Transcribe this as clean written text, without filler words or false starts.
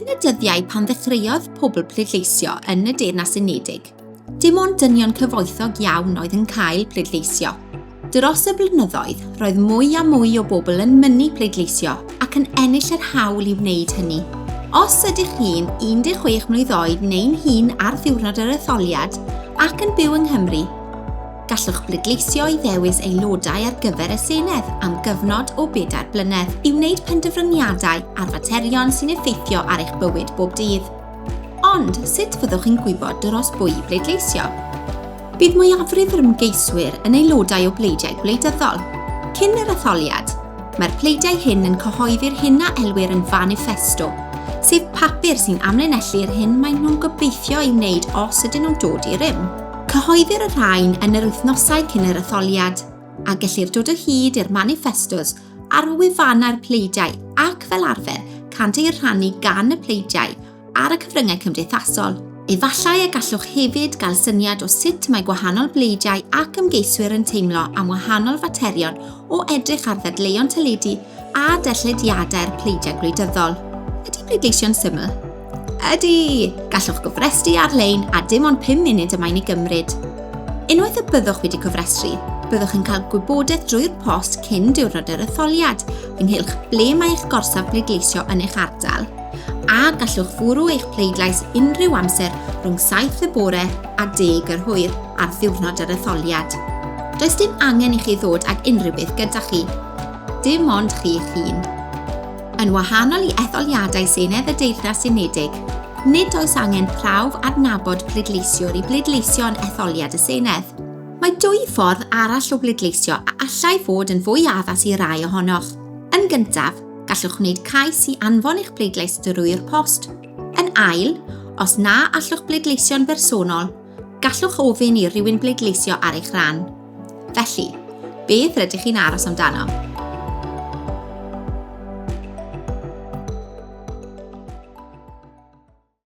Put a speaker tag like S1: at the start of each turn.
S1: Yn y dyddiau pan ddechreuodd pobl pleidleisio yn y Deyrnas Unedig, dim ond dynion cyfoethog iawn oedd yn cael pleidleisio. Dros y blynyddoedd, roedd mwy a mwy o bobl yn mynnu pleidleisio ac yn ennill yr hawl i wneud hynny. Os ydych chi'n 16 mlwydd oed neu'n hŷn ar ddiwrnod yr etholiad ac yn byw yng Nghymru, Gallwch bleidleisio i ddewis aelodau ar gyfer y Senedd am gyfnod o bedair blynedd i wneud penderfyniadau ar faterion sy'n effeithio ar eich bywyd bob dydd. Ond, sut fyddwch chi'n gwybod dros bwy i bleidleisio? Bydd mwyafrif yr ymgeiswyr yn aelodau o bleidiau gwleidyddol. Cyn yr etholiad, Mae'r pleidiau hyn yn cyhoeddi'r hyn a elwir yn faniffesto, sef papur sy'n amlinellu'r hyn maen nhw'n gobeithio ei wneud os ydyn nhw'n dod i rym. Cyhoeddir y rhain yn yr wythnosau cyn yr etholiad, a gellir dod o hyd i'r maniffestos ar wefannau'r pleidiau ac fel arfer cânt eu rhannu gan y pleidiau ar y cyfryngau cymdeithasol. Efallai y gallwch hefyd gael syniad o sut mae gwahanol bleidiau ac ymgeiswyr yn teimlo am wahanol faterion o edrych ar ddadleuon teledu a darllediadau'r pleidiau gwleidyddol. Ydy pleidleisio'n syml? Ydy! Gallwch gofrestru ar-lein a dim ond 5 munud y mae'n ei gymryd. Unwaith y byddwch wedi cofrestru, byddwch yn cael gwybodaeth drwy'r post cyn diwrnod yr etholiad ynghylch ble mae eich gorsaf bleidleisio yn eich ardal, a gallwch fwrw eich pleidlais unrhyw amser rhwng 7 y bore a 10 yr hwyr ar ddiwrnod yr etholiad. Does dim angen i chi ddod ag unrhyw beth gyda chi. Dim ond chi'ch hun. Yn wahanol i etholiadau Senedd y Deyrnas Unedig, nid oes angen prawf adnabod pleidleisiwr i bleidleisio yn etholiad y Senedd. Mae dwy ffordd arall o bleidleisio a allai fod yn fwy addas i rai ohonoch. Yn gyntaf, Gallwch wneud cais i anfon eich pleidlais drwy'r post. Yn ail, os na allwch bleidleisio'n bersonol, gallwch ofyn i rywun bleidleisio ar eich rhan. Felly, beth rydych chi'n aros amdano?